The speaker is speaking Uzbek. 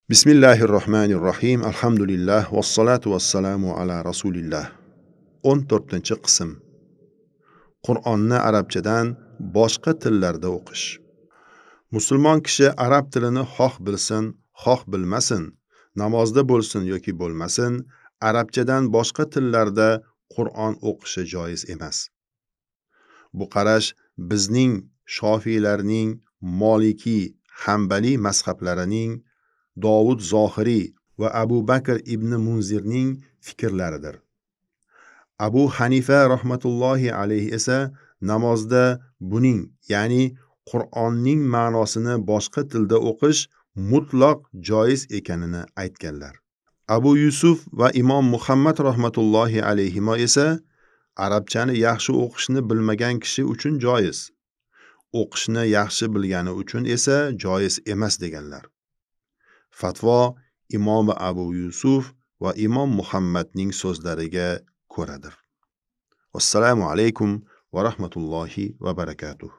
Bismillahirrohmanirrohim. Alhamdulillah vassalatu vassalamu ala rasulillah. 14-qism. Qur'onni arabchadan boshqa tillarda o'qish. Musulmon kishi arab tilini xoh bilsin, xoh bilmasin, namozda bo'lsin yoki bo'lmasin, arabchadan boshqa tillarda Qur'on o'qishi joiz emas. Bu qarash bizning Shofiylarning, Maliki, Hanbali mazhablarining, Dovud Zohiriy va Abu Bakr ibn Munzirning fikrlaridir. Abu Hanifa rahmatullohi alayhi esa namozda buning, ya'ni Qur'onning ma'nosini boshqa tilda o'qish mutlaq joiz ekanini aytganlar. Abu Yusuf va Imom Muhammad rahmatullohi alayhimo esa arabchani yaxshi o'qishni bilmagan kishi uchun joiz, o'qishni yaxshi bilgani uchun esa joiz emas deganlar. Fatvo Imom Abu Yusuf va Imom Muhammadning so'zlariga ko'radir. Assalomu alaykum va rahmatullohi va barakatuh.